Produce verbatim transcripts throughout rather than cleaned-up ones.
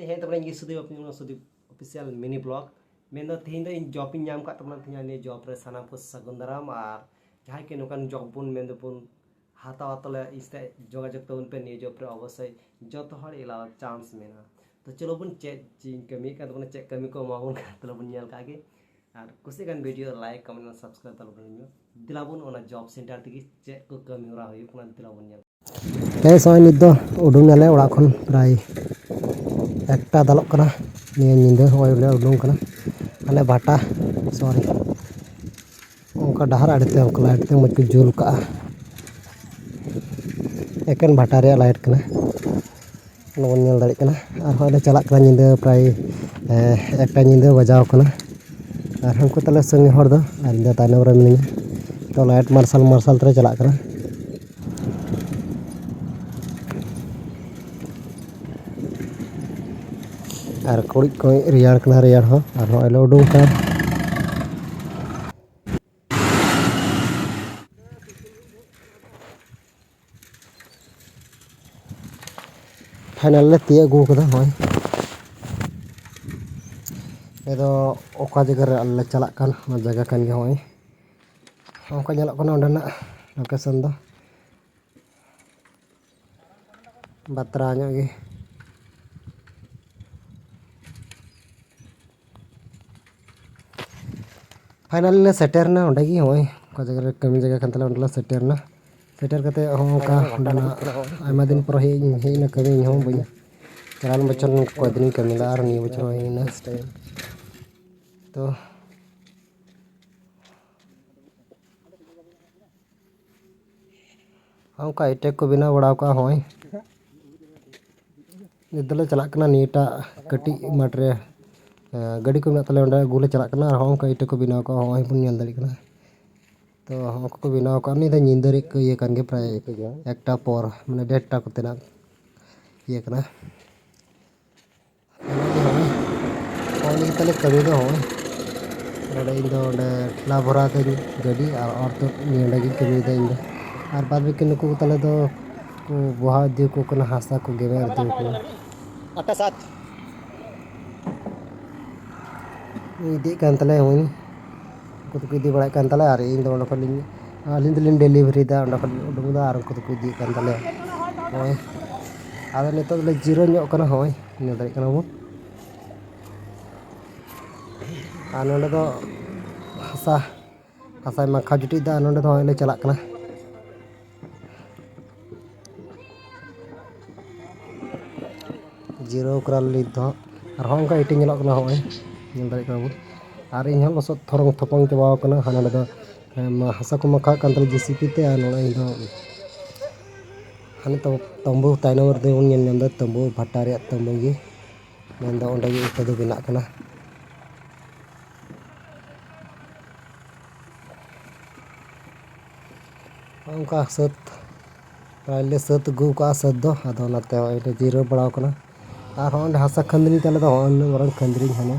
ᱦᱮᱸ, ᱛᱟᱯᱚᱨᱮ ᱤᱧ ᱜᱮ ᱥᱩᱫᱤᱯ, ᱟᱯᱮ ᱧᱮᱞ ᱠᱟᱱᱟ ᱥᱩᱫᱤᱯ ᱚᱯᱷᱤᱥᱤᱭᱟᱞ ᱢᱤᱱᱤ ᱵᱞᱚᱜ᱾ ᱢᱮᱱᱫᱚ ᱛᱮᱦᱮᱧ ᱫᱚ ᱤᱧ ᱡᱚᱵ ᱤᱧ ᱧᱟᱢ ᱠᱟᱫ ᱛᱟᱵᱚᱱᱟ᱾ ᱛᱮᱦᱮᱧ ᱱᱤᱭᱟᱹ ᱡᱚᱵ ᱨᱮ ᱥᱟᱱᱟᱢ ᱠᱚ ᱥᱟᱹᱜᱩᱱ ᱫᱟᱨᱟᱢ, ᱟᱨ ᱡᱟᱦᱟᱸᱭ ᱠᱚ ᱱᱚᱝᱠᱟᱱ ᱡᱚᱵ ᱵᱚᱱ ᱢᱮᱱ ᱫᱚᱵᱚᱱ ᱦᱟᱛᱟᱣᱟ, ᱛᱟᱦᱚᱞᱮ ᱤᱧ ᱥᱟᱛᱮ ᱡᱳᱜᱟᱡᱳᱜᱽ ᱛᱟᱵᱚᱱ ᱯᱮ᱾ ᱱᱤᱭᱟᱹ ᱡᱚᱵ ᱨᱮ ᱚᱵᱚᱥᱥᱳᱭ ᱡᱚᱛᱚ ᱦᱚᱲ ᱮᱞᱟᱣ ᱪᱟᱱᱥ ᱢᱮᱱᱟᱜᱼᱟ᱾ ᱛᱚ ᱪᱚᱞᱚ ᱵᱚᱱ ᱪᱮᱫ ᱪᱮᱫ ᱤᱧ ᱠᱟᱹᱢᱤᱭᱮᱫ ᱠᱟᱱ ᱛᱟᱵᱚᱱᱟ, ᱪᱮᱫ ᱠᱟᱹᱢᱤ ᱠᱚ ᱮᱢᱟ ᱵᱚᱱ ᱠᱟᱱᱟ, ᱛᱟᱦᱚᱞᱮ ᱵᱚᱱ ᱧᱮᱞ ᱠᱟᱜ ᱜᱮ᱾ ᱟᱨ ᱠᱩᱥᱤᱜ ᱠᱷᱟᱱ ᱵᱷᱤᱰᱤᱭᱳ ᱞᱟᱭᱤᱠ, ᱠᱚᱢᱮᱱᱴ, ᱥᱟᱵᱥᱠᱨᱟᱭᱤᱵ ᱛᱟᱵᱚᱱ ᱯᱮ᱾ ᱫᱮᱞᱟ ᱵᱚᱱ ᱚᱱᱟ ᱡᱚᱵ ᱥᱮᱱᱴᱟᱨ ᱛᱮᱜᱮ ᱪᱮᱫ ᱠᱚ ᱠᱟᱹᱢᱤ ᱦᱚᱨᱟ ᱦᱩᱭᱩᱜ ᱠᱟᱱᱟ, ᱫᱮᱞᱟ ᱵᱚᱱ ᱧᱮᱞ᱾ ᱦᱮᱸ, ᱥᱚᱸᱜᱮ ᱱᱤᱛ ᱫᱚ ᱩᱰᱩᱝ ᱱᱟᱞᱮ ᱚᱲᱟᱜ ᱠᱷᱚᱱ ᱯᱨᱟᱭ ᱮᱠᱴᱟ ᱫᱟᱞᱚᱜ ᱠᱟᱱᱟ᱾ ᱱᱤᱭᱟᱹ ᱧᱤᱫᱟᱹ ᱦᱚᱸᱜᱼᱚᱭ ᱞᱮ ᱩᱰᱩᱝ ᱠᱟᱱᱟ᱾ ᱟᱞᱮ ᱵᱷᱟᱴᱟ, ᱥᱚᱨᱤ, ᱚᱱᱠᱟ ᱰᱟᱦᱟᱨ ᱟᱲᱮᱛᱮ ᱚᱱᱠᱟ ᱞᱟᱭᱤᱴ ᱛᱮ ᱢᱚᱡᱽ ᱠᱚ ᱡᱩᱞ ᱠᱟᱜᱼᱟ᱾ ᱮᱠᱮᱱ ᱵᱷᱟᱴᱟ ᱨᱮᱭᱟᱜ ᱞᱟᱭᱤᱴ ᱠᱟᱱᱟ᱾ ᱚᱱᱟ ᱵᱚᱱ ᱧᱮᱞ ᱫᱟᱲᱮᱭᱟᱜ ᱠᱟᱱᱟ᱾ ᱟᱨ ᱦᱚᱸᱜᱼᱚᱭ ᱞᱮ ᱪᱟᱞᱟᱜ ᱠᱟᱱᱟ, ᱧᱤᱫᱟᱹ ᱯᱨᱟᱭ, ᱮ, ᱮᱠᱴᱟ ᱧᱤᱫᱟᱹ ᱵᱟᱡᱟᱣ ᱠᱟᱱᱟ᱾ ᱟᱨ ᱦᱟᱱᱠᱩ ᱛᱟᱞᱮ ᱥᱟᱺᱜᱤᱧ ᱦᱚᱲ ᱫᱚ, ᱟᱨ ᱤᱧ ᱫᱚ ᱛᱟᱭᱱᱚᱢ ᱨᱮ ᱢᱤᱱᱟᱹᱧᱟ᱾ ᱛᱚ ᱞᱟᱭᱤᱴ ᱢᱟᱨᱥᱟᱞ ᱢᱟᱨᱥᱟᱞ ᱛᱮᱞᱮ ᱪᱟᱞᱟᱜ ᱠᱟᱱᱟ᱾ ᱟᱨ ᱠᱩᱲᱤᱫ ᱠᱩᱲᱤᱫ ᱨᱮᱭᱟᱲ ᱠᱟᱱᱟ, ᱨᱮᱭᱟᱲ ᱦᱚᱸ᱾ ᱟᱨ ᱦᱚᱸᱜᱼᱚᱭ ᱞᱮ ᱩᱰᱩᱝ ᱠᱟᱱᱟ᱾ ᱯᱷᱟᱭᱱᱟᱞ ᱞᱮ ᱛᱤᱭᱳᱜ ᱟᱹᱜᱩ ᱠᱟᱫᱟ᱾ ᱦᱳᱭ, ᱱᱤᱭᱟᱹ ᱫᱚ ᱚᱠᱟ ᱡᱟᱭᱜᱟ ᱨᱮ ᱟᱞᱮ ᱞᱮ ᱪᱟᱞᱟᱜ ᱠᱟᱱ, ᱚᱱᱟ ᱡᱟᱭᱜᱟ ᱠᱟᱱ ᱜᱮᱭᱟ᱾ ᱦᱚᱸᱜᱼᱚᱭ ᱚᱱᱠᱟ ᱧᱮᱞᱚᱜ ᱠᱟᱱᱟ ᱚᱸᱰᱮᱱᱟᱜ ᱞᱳᱠᱮᱥᱚᱱ ᱫᱚ᱾ ᱵᱟᱛᱨᱟᱣ ᱧᱚᱜ ᱜᱮ᱾ ᱯᱷᱟᱭᱱᱟᱞᱤ ᱞᱮ ᱥᱮᱴᱮᱨ ᱮᱱᱟ ᱚᱸᱰᱮ ᱜᱮ᱾ ᱦᱚᱸᱜᱼᱚᱭ ᱚᱠᱟ ᱡᱟᱭᱜᱟ ᱨᱮ ᱠᱟᱹᱢᱤ ᱡᱟᱭᱜᱟ ᱠᱟᱱ ᱛᱟᱞᱮᱭᱟ, ᱚᱸᱰᱮ ᱞᱮ ᱥᱮᱴᱮᱨ ᱮᱱᱟ᱾ ᱥᱮᱴᱮᱨ ᱠᱟᱛᱮ ᱦᱚᱸ ᱚᱱᱠᱟ ᱚᱸᱰᱮᱱᱟᱜ ᱟᱭᱢᱟ ᱫᱤᱱ ᱯᱚᱨᱮ ᱦᱮᱡ ᱤᱧ ᱦᱮᱡ ᱮᱱᱟ ᱠᱟᱹᱢᱤ᱾ ᱤᱧ ᱦᱚᱸ ᱵᱟᱹᱧ, ᱪᱟᱞᱟᱣᱮᱱ ᱵᱚᱪᱷᱚᱨ ᱠᱚᱭᱮᱠ ᱫᱤᱱᱤᱧ ᱠᱟᱹᱢᱤ ᱞᱮᱫᱟ, ᱟᱨ ᱱᱤᱭᱟᱹ ᱵᱚᱪᱷᱚᱨ ᱦᱚᱸ ᱦᱮᱡ ᱮᱱᱟ᱾ ᱛᱚ ᱚᱱᱠᱟ ᱤᱴᱟᱹ ᱠᱚ ᱵᱮᱱᱟᱣ ᱵᱟᱲᱟ ᱠᱟᱜᱼᱟ᱾ ᱦᱚᱸᱜᱼᱚᱭ ᱱᱤᱛ ᱫᱚᱞᱮ ᱪᱟᱞᱟᱜ ᱠᱟᱱᱟ ᱱᱤᱭᱟᱹᱴᱟᱜ ᱠᱟᱹᱴᱤᱡ ᱢᱟᱴᱷ ᱨᱮ, ᱮ, ᱜᱟᱹᱰᱤ ᱠᱚ ᱢᱮᱱᱟᱜ ᱛᱟᱞᱮᱭᱟ, ᱚᱸᱰᱮ ᱟᱹᱜᱩ ᱞᱮ ᱪᱟᱞᱟᱜ ᱠᱟᱱᱟ᱾ ᱟᱨ ᱦᱚᱸᱜᱼᱚ ᱱᱚᱝᱠᱟ ᱤᱴᱟᱹ ᱠᱚ ᱵᱮᱱᱟᱣ ᱠᱟᱜᱼᱟ, ᱦᱚᱸᱜᱼᱚᱭ ᱵᱚᱱ ᱧᱮᱞ ᱫᱟᱲᱮᱭᱟᱜ ᱠᱟᱱᱟ᱾ ᱛᱚ ᱦᱚᱸᱜᱼᱚ ᱱᱚᱝᱠᱟ ᱠᱚ ᱵᱮᱱᱟᱣ ᱠᱟᱜᱼᱟ᱾ ᱱᱤᱭᱟᱹ ᱫᱚ ᱧᱤᱫᱟᱹ ᱨᱮᱭᱟᱜ ᱠᱚ ᱤᱭᱟᱹ ᱠᱟᱱ ᱜᱮᱭᱟ, ᱯᱨᱟᱭ ᱮᱠᱴᱟ ᱯᱚᱨ, ᱢᱟᱱᱮ ᱰᱮᱲᱴᱟ ᱠᱚᱛᱮᱱᱟᱜ ᱤᱭᱟᱹ ᱠᱟᱱᱟ᱾ ᱱᱚᱜᱼᱚᱭ ᱱᱤᱭᱟᱹ ᱛᱟᱞᱮ ᱠᱟᱹᱢᱤ ᱫᱚ ᱦᱚᱸᱜᱼᱚᱭ᱾ ᱱᱚᱰᱮ ᱤᱧ ᱫᱚ ᱚᱸᱰᱮ ᱴᱷᱮᱞᱟ ᱵᱷᱚᱨᱟᱣ ᱫᱟᱹᱧ ᱜᱟᱹᱰᱤ, ᱟᱨ ᱚᱨ ᱛᱩᱫ ᱱᱚᱰᱮ ᱜᱤᱧ ᱠᱟᱹᱢᱤᱭᱮᱫᱟ ᱤᱧ ᱫᱚ᱾ ᱟᱨ ᱵᱟᱫ ᱵᱟᱹᱠᱤ ᱱᱩᱠᱩ ᱛᱟᱞᱮ ᱫᱚ ᱠᱚ ᱵᱚᱦᱟᱣ ᱤᱫᱤ ᱠᱚ ᱠᱟᱱᱟ, ᱦᱟᱥᱟ ᱠᱚ ᱜᱮᱢᱮᱨ ᱤᱫᱤ ᱠᱚ ᱠᱟᱱᱟ᱾ ᱟᱴᱟ ᱥᱟᱛ᱾ ᱤᱫᱤᱭᱮᱫ ᱠᱟᱱ ᱛᱟᱞᱮᱭᱟ, ᱦᱳᱭ᱾ ᱩᱱᱠᱩ ᱫᱚᱠᱚ ᱤᱫᱤ ᱵᱟᱲᱟᱭᱮᱫ ᱠᱟᱱ ᱛᱟᱞᱮᱭᱟ ᱟᱨ ᱤᱧ ᱫᱚ ᱚᱸᱰᱮ ᱠᱷᱚᱱ ᱞᱤᱧ, ᱟᱹᱞᱤᱧ ᱫᱚᱞᱤᱧ delivery ᱫᱟ, ᱚᱸᱰᱮ ᱠᱷᱚᱱ ᱞᱤᱧ ᱩᱰᱩᱠ ᱮᱫᱟ ᱟᱨ ᱩᱱᱠᱩ ᱫᱚᱠᱚ ᱤᱫᱤᱭᱮᱫ ᱠᱟᱱ ᱛᱟᱞᱮᱭᱟ, ᱦᱳᱭ᱾ ᱟᱫᱚ ᱱᱤᱛᱚᱜ ᱫᱚᱞᱮ ᱡᱤᱨᱟᱹᱣ ᱧᱚᱜ ᱠᱟᱱᱟ, ᱦᱳᱭ, ᱧᱮᱞ ᱫᱟᱲᱮᱭᱟᱜ ᱠᱟᱱᱟ ᱵᱚᱱ᱾ ᱟᱨ ᱱᱚᱸᱰᱮ ᱫᱚ ᱦᱟᱥᱟ, ᱦᱟᱥᱟᱭ ᱢᱟᱠᱷᱟ ᱡᱩᱴᱤᱡ ᱫᱟ, ᱟᱨ ᱱᱚᱸᱰᱮ ᱫᱚ ᱦᱚᱸᱜᱼᱚᱭ ᱞᱮ ᱪᱟᱞᱟᱜ ᱠᱟᱱᱟ᱾ ᱡᱤᱨᱟᱹᱣ ᱠᱟᱱᱟᱞᱮ ᱱᱤᱛ ᱫᱚ ᱦᱟᱸᱜ᱾ ᱟᱨᱦᱚᱸ ᱚᱱᱠᱟ ᱤᱴᱟᱹ ᱧᱮᱞᱚᱜ ᱠᱟᱱᱟ, ᱦᱚᱸᱜᱼᱚᱭ ᱧᱮᱞ ᱫᱟᱲᱮᱭᱟᱜ ᱠᱟᱱᱟ ᱵᱚᱱ᱾ ᱟᱨ ᱤᱧ ᱦᱚᱸ ᱞᱚᱥᱚᱫ ᱛᱷᱚᱨᱚᱝ ᱛᱷᱚᱯᱚᱝ ᱪᱟᱵᱟᱣ ᱠᱟᱱᱟ᱾ ᱦᱟᱸᱰᱮ ᱱᱚᱰᱮ ᱫᱚ, ᱮᱢ, ᱦᱟᱥᱟ ᱠᱚ ᱢᱟᱠᱷᱟᱜ ᱠᱟᱱ ᱛᱟᱞᱮ ᱡᱮ ᱥᱤ ᱯᱤ ᱛᱮ, ᱟᱨ ᱱᱚᱜᱼᱚᱭ ᱤᱧ ᱫᱚ ᱦᱟᱱᱮ ᱛᱚ ᱛᱚᱢᱵᱩ ᱛᱟᱭᱱᱚᱢ ᱨᱮ ᱵᱚᱱ ᱧᱮᱞ ᱧᱟᱢ ᱮᱫᱟ, ᱛᱚᱢᱵᱩ, ᱵᱷᱟᱴᱟ ᱨᱮᱭᱟᱜ ᱛᱚᱢᱵᱩ ᱜᱮ᱾ ᱢᱮᱱᱫᱚ ᱚᱸᱰᱮ ᱜᱮ ᱤᱴᱟᱹ ᱫᱚ ᱵᱮᱱᱟᱜ ᱠᱟᱱᱟ᱾ ᱚᱱᱠᱟ ᱥᱟᱹᱛ, ᱯᱨᱟᱭ ᱞᱮ ᱥᱟᱹᱛ ᱟᱹᱜᱩ ᱠᱟᱜᱼᱟ ᱥᱟᱹᱛ ᱫᱚ, ᱟᱫᱚ ᱚᱱᱟᱛᱮ ᱱᱚᱜᱼᱚᱭ ᱞᱮ ᱡᱤᱨᱟᱹᱣ ᱵᱟᱲᱟᱣ ᱠᱟᱱᱟ᱾ ᱟᱨ ᱦᱚᱸ ᱚᱸᱰᱮ ᱦᱟᱥᱟ ᱠᱷᱟᱹᱱᱫᱽᱨᱤ ᱛᱟᱞᱮ ᱫᱚ, ᱦᱚᱸ ᱩᱱᱟᱹᱜ ᱢᱟᱨᱟᱝ ᱠᱷᱟᱹᱱᱫᱽᱨᱤ ᱦᱟᱱᱮ,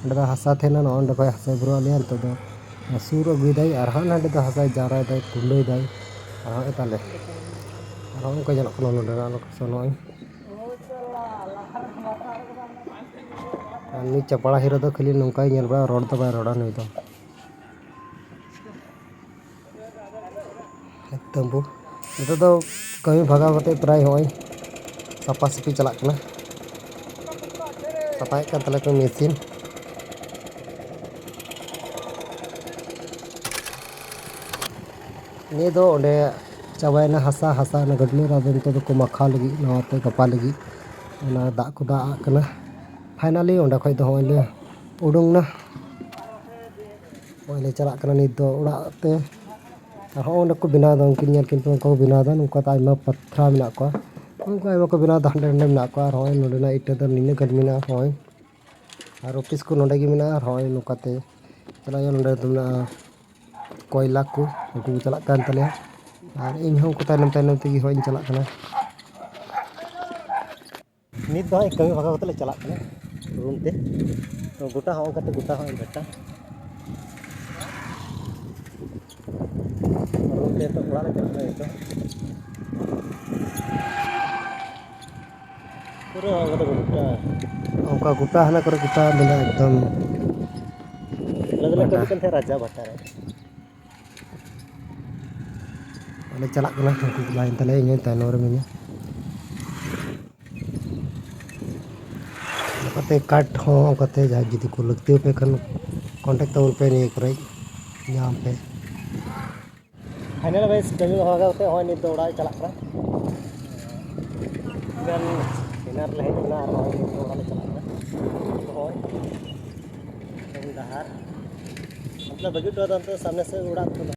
ᱚᱸᱰᱮ ᱫᱚ ᱦᱟᱥᱟ ᱛᱟᱦᱮᱱᱟ, ᱱᱚᱜᱼᱚ ᱱᱚᱸᱰᱮ ᱠᱷᱚᱡ ᱦᱟᱥᱟᱭ ᱵᱷᱚᱨᱟᱣ ᱞᱮᱭᱟ᱾ ᱱᱤᱛᱚᱜ ᱫᱚ ᱥᱩᱨ ᱟᱹᱜᱩᱭᱮᱫᱟᱭ, ᱟᱨ ᱦᱚᱸ ᱱᱚᱸᱰᱮ ᱫᱚ ᱦᱟᱥᱟᱭ ᱡᱟᱣᱨᱟᱭᱮᱫᱟᱭ, ᱠᱩᱸᱰᱟᱹᱭᱮᱫᱟᱭ, ᱟᱨ ᱦᱚᱸ ᱛᱟᱞᱮ, ᱟᱨ ᱦᱚᱸ ᱚᱱᱠᱟ ᱧᱮᱞᱚᱜ ᱠᱟᱱᱟ ᱱᱚᱸᱰᱮᱱᱟᱜ location ᱱᱚᱜᱼᱚᱭ᱾ ᱟᱨ ᱱᱩᱭ ᱪᱟᱯᱲᱟ ᱦᱤᱨᱳ ᱫᱚ ᱠᱷᱟᱹᱞᱤ ᱱᱚᱝᱠᱟᱭ ᱧᱮᱞ ᱵᱟᱲᱟ, ᱨᱚᱲ ᱫᱚ ᱵᱟᱭ ᱨᱚᱲᱟ ᱱᱩᱭ ᱫᱚ᱾ ᱛᱟᱹᱢᱵᱩ᱾ ᱱᱤᱛᱚᱜ ᱫᱚ ᱠᱟᱹᱢᱤ ᱵᱷᱟᱜᱟᱣ ᱠᱟᱛᱮ ᱯᱨᱟᱭ ᱦᱚᱸᱜᱼᱚᱭ ᱥᱟᱯᱷᱟ ᱥᱟᱹᱯᱷᱤ ᱪᱟᱞᱟᱜ ᱠᱟᱱᱟ᱾ ᱥᱟᱯᱷᱟᱭᱮᱫ ᱠᱟᱱ ᱛᱟᱞᱮᱭᱟ ᱠᱚ ᱢᱮᱥᱤᱱ᱾ ᱱᱤᱭᱟᱹ ᱫᱚ ᱚᱸᱰᱮ ᱪᱟᱵᱟᱭᱮᱱᱟ ᱦᱟᱥᱟ, ᱦᱟᱥᱟ ᱚᱱᱟ ᱜᱟᱹᱰᱭᱟᱹ ᱨᱮ, ᱟᱫᱚ ᱱᱤᱛᱚᱜ ᱫᱚᱠᱚ ᱢᱟᱠᱷᱟᱣ ᱞᱟᱹᱜᱤᱫ, ᱱᱚᱣᱟᱛᱮ ᱜᱟᱯᱟ ᱞᱟᱹᱜᱤᱫ ᱚᱱᱟ ᱫᱟᱜ ᱠᱚ ᱫᱟᱜ ᱟᱜ ᱠᱟᱱᱟ᱾ Finally ᱚᱸᱰᱮ ᱠᱷᱚᱡ ᱫᱚ ᱦᱚᱸᱜᱼᱚᱭ ᱞᱮ ᱩᱰᱩᱝ ᱱᱟ᱾ ᱱᱚᱜᱼᱚᱭ ᱞᱮ ᱪᱟᱞᱟᱜ ᱠᱟᱱᱟ ᱱᱤᱛ ᱫᱚ ᱚᱲᱟᱜ ᱛᱮ᱾ ᱟᱨ ᱦᱚᱸᱜᱼᱚᱭ ᱚᱸᱰᱮ ᱠᱚ ᱵᱮᱱᱟᱣ ᱮᱫᱟ, ᱩᱱᱠᱤᱱ ᱧᱮᱞ ᱠᱤᱱ ᱯᱮ, ᱚᱱᱠᱟ ᱠᱚ ᱵᱮᱱᱟᱣ ᱮᱫᱟ, ᱱᱚᱝᱠᱟ ᱛᱮ ᱟᱭᱢᱟ ᱯᱟᱛᱷᱨᱟ ᱢᱮᱱᱟᱜ ᱠᱚᱣᱟ, ᱩᱱᱠᱩ ᱟᱭᱢᱟ ᱠᱚ ᱵᱮᱱᱟᱣ ᱮᱫᱟ, ᱦᱟᱸᱰᱮ ᱱᱟᱰᱮ ᱢᱮᱱᱟᱜ ᱠᱚᱣᱟ᱾ ᱟᱨ ᱦᱚᱸᱜᱼᱚᱭ ᱱᱚᱸᱰᱮᱱᱟᱜ ᱤᱴᱟᱹ ᱫᱚ ᱱᱤᱱᱟᱹᱜ ᱜᱟᱱ ᱢᱮᱱᱟᱜᱼᱟ, ᱦᱚᱸᱜᱼᱚᱭ᱾ ᱟᱨ ᱚᱯᱷᱤᱥ ᱠᱚ ᱱᱚᱸᱰᱮ ᱜᱮ ᱢᱮᱱᱟᱜᱼᱟ, ᱟᱨ ᱦᱚᱸᱜᱼᱚᱭ ᱱᱚᱝᱠᱟ ᱛᱮ ᱪᱟᱞᱟᱜ ᱦᱩᱭᱩᱜᱼᱟ᱾ ᱱᱚᱸᱰᱮ ᱫᱚ ᱢᱮᱱᱟᱜᱼᱟ ᱠᱚᱭᱞᱟ ᱠᱚ, ᱩᱱᱠᱩ ᱠᱚ ᱪᱟᱞᱟᱜ ᱠᱟᱱ ᱛᱟᱞᱮᱭᱟ, ᱟᱨ ᱤᱧ ᱦᱚᱸ ᱩᱱᱠᱩ ᱛᱟᱭᱱᱚᱢ ᱛᱟᱭᱱᱚᱢ ᱛᱮᱜᱮ ᱦᱚᱸᱜᱼᱚᱭ ᱤᱧ ᱪᱟᱞᱟᱜ ᱠᱟᱱᱟ᱾ ᱱᱤᱛ ᱫᱚ ᱦᱟᱸᱜ ᱠᱟᱹᱢᱤ ᱵᱷᱟᱜᱟᱣ ᱠᱟᱛᱮ ᱞᱮ ᱪᱟᱞᱟᱜ ᱠᱟᱱᱟ ᱨᱩᱢ ᱛᱮ᱾ ᱛᱚ ᱜᱚᱴᱟ ᱦᱚᱸ ᱚᱱᱠᱟᱛᱮ ᱜᱚᱴᱟ ᱦᱚᱸ ᱵᱷᱮᱴᱟ᱾ ᱨᱩᱢ ᱛᱮ ᱱᱤᱛᱚᱜ ᱚᱲᱟᱜ ᱞᱮ ᱪᱟᱞᱟᱜ ᱠᱟᱱᱟ ᱱᱤᱛᱚᱜ᱾ ᱯᱩᱨᱟᱹ ᱚᱱᱠᱟᱛᱮ ᱜᱚᱴᱟ᱾ ᱚᱱᱠᱟ ᱜᱚᱴᱟ ᱦᱟᱱᱟ ᱠᱚᱨᱮ ᱜᱚᱴᱟ ᱢᱮᱱᱟᱜᱼᱟ ᱮᱠᱫᱚᱢ᱾ ᱟᱞᱮ ᱫᱚᱞᱮ ᱠᱟᱹᱢᱤ ᱠᱟᱱ ᱛᱟᱦᱮᱸᱫ ᱨᱟᱡᱟ ᱵᱷᱟᱴᱟ ᱨᱮ᱾ ᱟᱞᱮ ᱪᱟᱞᱟᱜ ᱠᱟᱱᱟ, ᱩᱱᱠᱩ ᱠᱚ line ᱛᱟᱞᱮ, ᱤᱧ ᱦᱚᱸ ᱛᱟᱭᱱᱚᱢ ᱨᱮ ᱢᱤᱱᱟᱹᱧᱟ᱾ ᱱᱚᱝᱠᱟᱛᱮ card ᱦᱚᱸ ᱚᱱᱠᱟᱛᱮ ᱡᱟᱦᱟᱸᱭ ᱡᱩᱫᱤ ᱠᱚ ᱞᱟᱹᱠᱛᱤ ᱟᱯᱮ ᱠᱷᱟᱱ contact ᱛᱟᱵᱚᱱ ᱯᱮ, ᱱᱤᱭᱟᱹ ᱠᱚᱨᱮ ᱧᱟᱢ ᱯᱮ᱾ Final guys, ᱠᱟᱹᱢᱤ ᱦᱚᱨᱟ ᱠᱟᱛᱮ ᱦᱚᱸᱜᱼᱚᱭ ᱱᱤᱛ ᱫᱚ ᱚᱲᱟᱜ ᱞᱮ ᱪᱟᱞᱟᱜ ᱠᱟᱱᱟ᱾ ᱮᱱᱟᱱ, ᱮᱱᱟᱱ ᱨᱮᱞᱮ ᱦᱮᱡ ᱞᱮᱱᱟ ᱟᱨ ᱦᱚᱸᱜᱼᱚᱭ ᱱᱤᱛ ᱫᱚ ᱚᱲᱟᱜ ᱞᱮ ᱪᱟᱞᱟᱜ ᱠᱟᱱᱟ᱾ ᱦᱚᱸᱜᱼᱚᱭ ᱰᱟᱦᱟᱨ, ᱢᱚᱛᱞᱚᱵ ᱵᱟᱹᱜᱤ ᱦᱚᱴᱚ ᱟᱫᱟ ᱚᱱᱛᱮ ᱥᱟᱢᱱᱮ ᱥᱮᱫ ᱚᱲᱟᱜ ᱠᱚᱫᱚ᱾